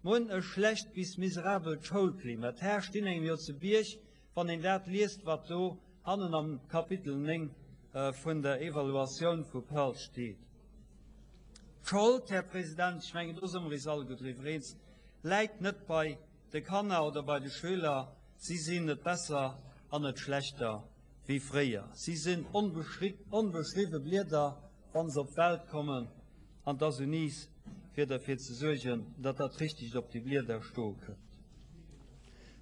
Mer hunn e schlecht bis miserabelt Schoulklima. D'Haer stinn engem jo zu Bierg, wann een dat liest, wat do hannen am Kapitel 9 vun der Evaluatioun vu Pearl steet. D'Schold, Här President, ech mengen, do si mer eis alleguer driwwer eens, läit net bei de Kanner oder bei de Schüler. Si sinn net besser an net schlechter wéi fréier. Si sinn onbeschriwwe Blieder, wa se op d'Welt kommen, an 't ass un iis, fir derfir ze suergen, datt dat Richtegt op déi Blieder stoe kënnt.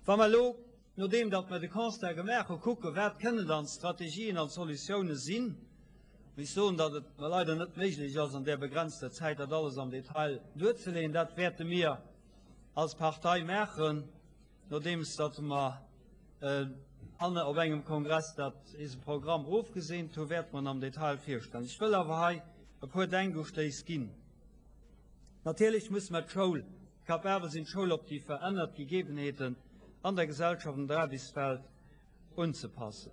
Wa mer elo, nodeem datt mer de Constat gemaach hu, kucken, wat kënnen dann d'Strategien an d'Solutiounen sinn, muss ech soen, datt et mer leider net méiglech ass, an där begrenzter Zäit dat alles am Detail duerzeleeën. Dat wäerte mir als Partei maachen, nodeems datt mer an op engem Kongress dat eise Programm ofgeseent hu, wäerte mer en am Detail virstellen. Ech wëll awer hei e puer Denkustéiss ginn. Natierlech muss mer d'Schoul capabel sinn, d'Schoul op déi verännert Gegebenheeten an der Gesellschaft an der Aarbechtswelt unzepassen.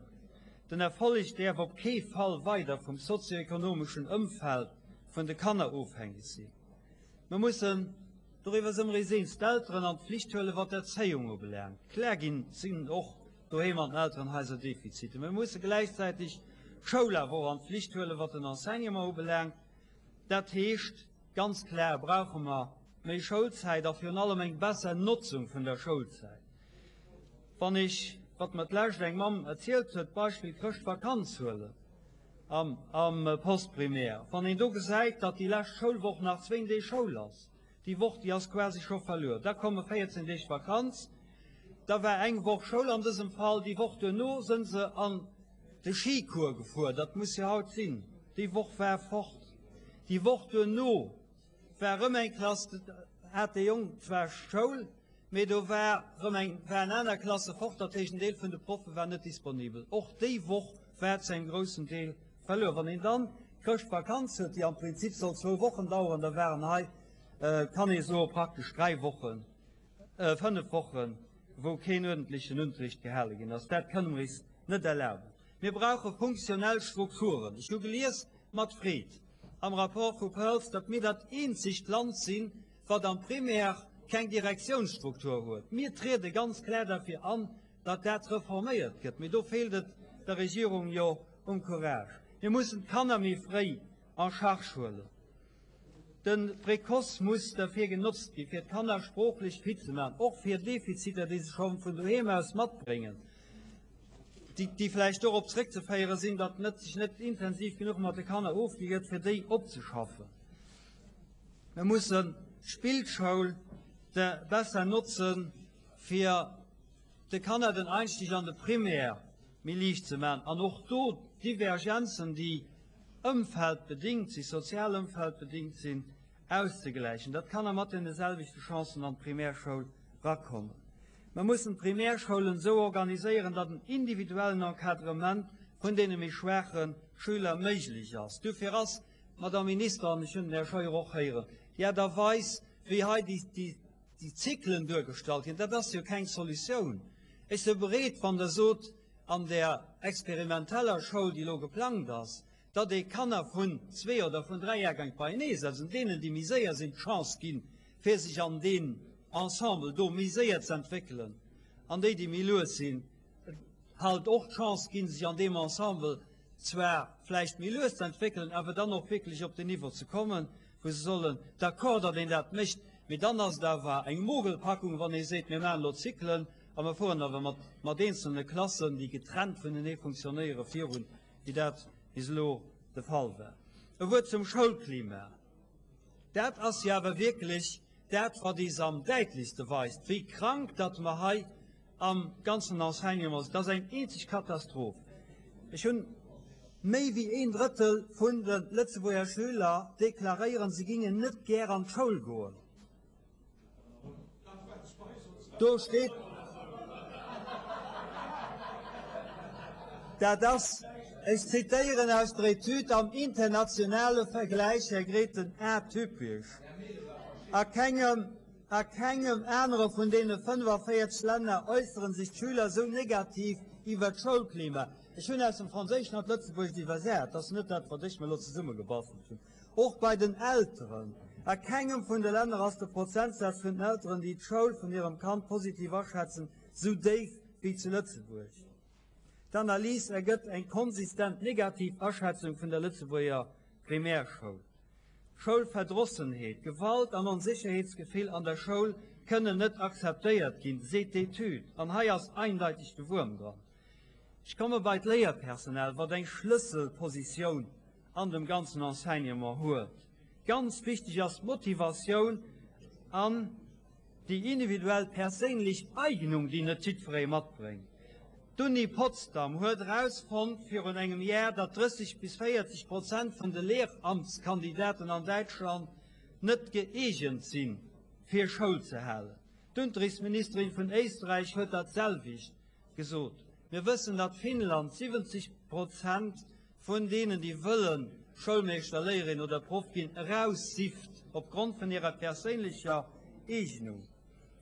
Den Erfolleg däerf op kee Fall weider vum sozioekonomeschen Ëmfeld vun de Kanner ofhängeg sinn. Mer mussen, doriwwer si mer eis eens, d'Elteren an d'Flicht huelen, wat d'Erzéiung ubelaangt. Klar ginn sinn och doheem an den Elterenhaiser Defiziten. Mer musse gläichzäiteg d'Schoul awer och an d'Flicht huelen, wat den Enseignement ubelaangt. Dat heescht, ganz klar brauche mer méi Schoulzäit a virun allem eng besser Notzung vun der Schoulzäit. Wann ech, wat mer d'lescht eng Mamm erzielt huet, d'Beispill Chrëschtvakanz huelen am Postprimaire, wann een do gesäit, datt déi lescht Schoulwoch nach zwéin Deeg Schoul ass, déi Woch, déi ass quasi scho verluer, da komme 14 Deeg Vakanz, da war eng Woch Schoul an dësem Fall, déi Woch duerno sënn se an de Schicours gefuer, dat muss jo haut sinn, déi Woch war fort, déi Woch duerno war erëm eng Klass, hat de Jong zwar Schoul, mee do war erëm eng, waren aner Klasse fort, dat heescht en Deel vun de Proffe war net disponibel. Och déi Woch war zu engem groussen Deel verluer. Wann een dann d'Chrëschtvakanz huet, déi am Prinzip soll zwou Wochen daueren, da waren hei, kann ee soen, praktesch dräi Wochen, fënnef Wochen, wou keen uerdentlechen Unterricht gehale ginn ass. Dat kënne mer eis net erlaben. Mir brauche funktionell Strukturen. Ech hu gelies mat Freed am Rapport vu Pearls, datt mir dat eenzegt Land sinn, wat am Primaire keng Direktiounsstruktur huet. Mir triede ganz klar derfir an, datt dat reforméiert gëtt, mee do feelt et der Regierung jo um Courage. Mir mussen d'Kanner méi fréi en charge huelen. De Précoce muss derfir genotzt gi fir d'Kanner sproochlech fit ze maachen, och fir Defiziter, déi se scho vun doheem aus matbréngen, déi vläicht dorop zréckzeféiere sinn, datt net sech net intensiv genuch mat de Kanner ofgi gëtt, fir déi opzeschaffen. Mir mussen d'Spillschoul besser notzen, fir de Kanner den Einstieg an de Primaire méi liicht ze maachen an och do d'Divergenzen, déi ëmfeldbedingt sinn, sozial ëmfeldbedingt sinn, auszegläichen, datt d'Kanner mat deene selwechte Chancen an d'Primärschoul rakommen. Mir mussen d'Primärschoulen esou organiséieren, datt en individuellen Encadrement vun deene méi schwaache Schüler méiglech ass. Dofir ass Madame Minister, an ech hunn den Här Scheuer och héieren, déi Aart a Weis, wéi hei déi Zyklen duergestallt ginn, dat ass jo keng Solutioun. Ech si bereet, wann Der sot, an där experimenteller Schoul, déi elo geplangt ass, datt ee Kanner vun zwee oder vun dräi Jahrgäng beienee setzt an deenen, déi méi séier sinn, d'Chance ginn, fir sech an deem Ensemble do méi séier ze entwéckelen, an déi, déi méi lues sinn, halt och d'Chance ginn, sech an deem Ensemble zwar vläicht méi lues ze entwéckelen, awer dann och wierklech op den Niveau ze kommen, wou se sollen. D'accord, datt een dat mécht, mee dann ass et awer eng Mogelpackung, wann ee seet, mir maachen elo Zyklen a mer fueren awer mat, mat eenzelne Klassen, déi getrennt vunenee funktionéieren, virun, wéi dat bis elo de Fall war. E Wuert zum Schoulklima. Dat ass jo awer wierklech dat, wat eis am däitlechste weist, wéi krank datt mer hei am ganzen Enseignement sinn. Dat ass eng eenzeg Katastroph. Ech hunn méi wéi een Drëttel vun de Lëtzebuerger Schüler deklaréieren, se gingen net gär an d'Schoul goen. Do steet, dat ass, ech zitéieren aus der Etüd, am internationale Vergläich, Här Grethen, atypisch. A kengem, a kengem anere vun deene 45 Länner äussere sech d'Schüler esou negativ iwwer d'Schoulklima. Ech hunn aus dem Franséischen an d'Lëtzebuergescht iwwersat, dat ass net dat, wat ech mir elo zesummegebastelt hunn. Och bei den Elteren. A kengem vun de Länner ass de Prozentsaz vun den Elteren, déi d'Schoul vun hirem Kand positiv aschätzen, sou déif wéi zu Lëtzebuerg. D'Analys ergëtt eng konsistent negativ Aschätzung vun der Lëtzebuerger Primärschoul. Schoulverdrossenheet, Gewalt an Onsécherheetsgefill an der Schoul kënnen net akzeptéiert ginn, seet d'Etüd. An hei ass eindeiteg de Wuerm dran. Ech komme bei d'Léierpersonal, wat eng Schlësselpositioun an dem ganzen Enseignement huet. Ganz wichteg ass d'Motivatioun an déi individuell perséinlech Eignung, déi net jiddweree matbréngt. D'Uni Potsdam huet erausfonnt virun engem Jar, datt 30 bis 40 Prozent vun de Lehramtskandidaten an Däitschland net gëeegent sinn, fir Schoul ze halen. D'Unterrichtsministerin vun Éisträich huet dat selwecht gesot. Mir wëssen, datt Finnland 70 Prozent vun deenen, déi wëlle Schoulmeeschter, Léierin oder Proff ginn, eraussift opgrond vun hirer perséinlecher Eegnung.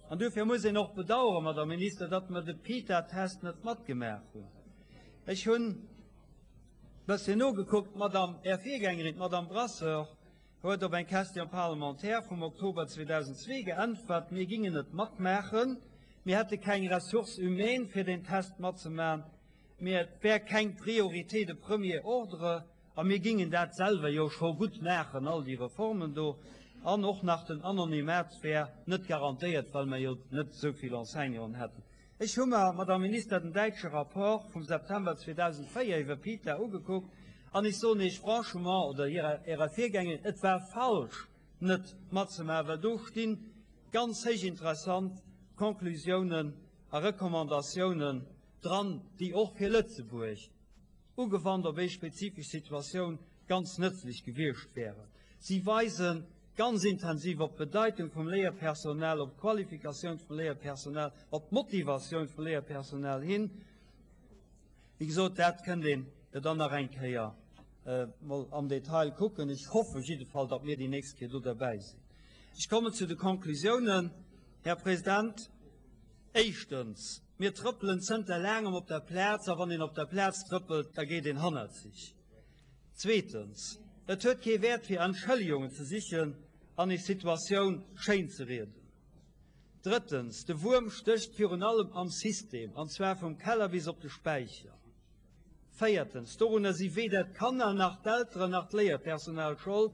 An dofir muss een och bedauern, Madame Minister, datt mer de PITA-Test net matgemaach hunn. Ech hunn e bësschen nogekuckt, d'Madame, Är Virgängerin, d'Madame Brasseur, huet op eng Question parlementaire vum Oktober 2002 geäntwert, mir gingen et matmaachen, mir hätte keng Ressources humaines, fir deen Test matzemaachen, Mee et wär keng Priorité de premier ordre a mir gingen dat selwer jo scho gutt maachen, all déi Reformen do. An och nach den Anonymat wär net garantéiert, well mer jo net esou vill Enseignanten hätten. Ech hu mer, Madame Minister, den däitsche Rapport vum September 2004 iwwer PITA ugekuckt an ech soen Iech franchement, oder Ärer Virgängerin, et war falsch net matzemaachen, well do sti ganz héich interessant Conclusiounen a Recommandatiounen dran, déi och fir Lëtzebuerg, ugewannt op éis spezifesch Situatioun, ganz nëtzlech gewiescht wären. Si weise ganz intensiv op d'Bedeitung vum Léierpersonal, op d'Qualifikatioun vum Léierpersonal, op d'Motivatioun vum Léierpersonal hin. Wéi gesot, dat kënnt een jo dann nach eng Kéier mol am Detail kucken. Ech hoffe jiddefall, datt mir déi nächst Kéier do derbäi sinn. Ech kommen zu de Konklusiounen, Här President. Éischtens, mir trëppelen zënter laangem op der Plaz, a wann een op der Plaz trëppelt, da geet een hannerzeg. Zweetens, et huet kee Wäert fir Entschëllegungen ze sichen an is Situatioun schéin ze rieden. Drëttens, de Wuerm stécht virun allem am System, an zwar vum Keller bis op de Späicher. Véiertens, dorunner si weder d'Kanner nach d'Elteren nach d'Léierpersonal Schold,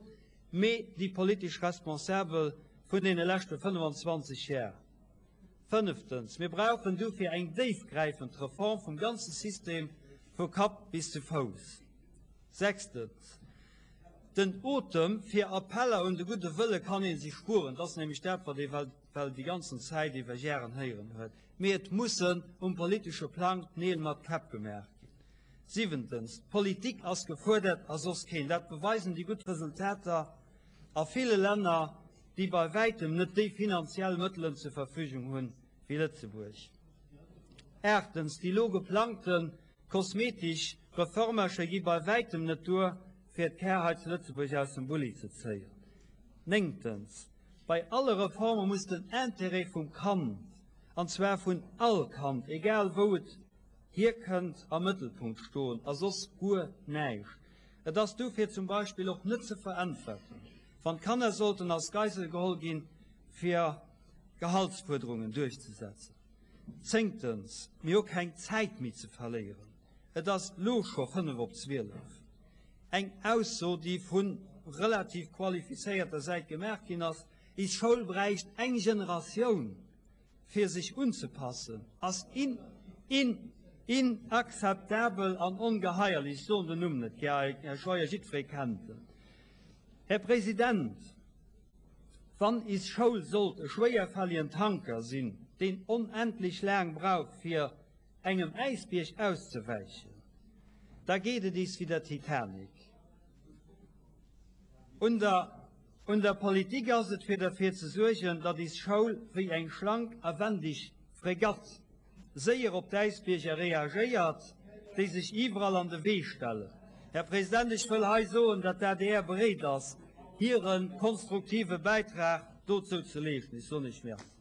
mee déi politesch Responsabel vun deene leschte 25 Jar. Fënneftens, mir brauchen dofir eng déifgräifend Reform vum ganze System vu Kapp bis zu Fouss. Sechstens, den Otem fir Appeller un de gudde Wëlle kann ee sech spueren, dat ass nämlech dat, wat ee well déi ganzen Zäit iwwer Jaren héieren huet, mee et mussen um politesche Plang Neel mat Käpp gemaach ginn. Siwentens, d'Politik ass gefuerdert a soss keen. Dat beweisen déi gutt Resultater a ville Länner, déi bei wäitem net déi finanziell Mëttelen zur Verfügung hunn wéi Lëtzebuerg. Aachtens, déi elo geplangte kosmetisch Reformercher gi bei wäitem net duer, fir d'Kär hei zu Lëtzebuerg aus dem Bulli ze zéien. Néngtens, bei alle Reforme muss den Intérêt vum Kand, an zwar vun all Kand, egal wou et hierkënnt, am Mëttelpunkt stoen, a soss guer näischt. Et ass dofir zum Beispill och net ze veräntwerten, wann d'Kanner sollten als Geisel geholl ginn, fir Gehaltsfuerderungen duerchzesetzen. Zéngtens, mir hu keng Zäit méi ze verléieren. Et ass lo scho fënnef op 12. Eng Ausso, déi vu relativ qualifizéierter Säit gemaach ginn ass, Is Schoul bräicht eng Generatioun, fir sech unzepassen, ass inakzeptabel an ongeheierlech. Ech soen den Numm net gär, Här Scheuer, jiddweree kennt en. Här President, wann is Schoul sollt e schwéierfälligen Tanker sinn, deen onendlech laang brauch, fir engem Äisbierg auszewäichen, da geet et is wéi der Titanic. Un der un der Politik ass et fir derfir ze suergen, datt is Schoul wéi eng schlank a wendig Fregatt séier op d'Äisbierger reagéiert, déi sech iwwerall an de Wee stellen. Här President, ech wëll hei soen, datt d'ADR bereet ass, hire konstruktive Bäitrag dozou ze leeschten. Ech soen Iech Merci.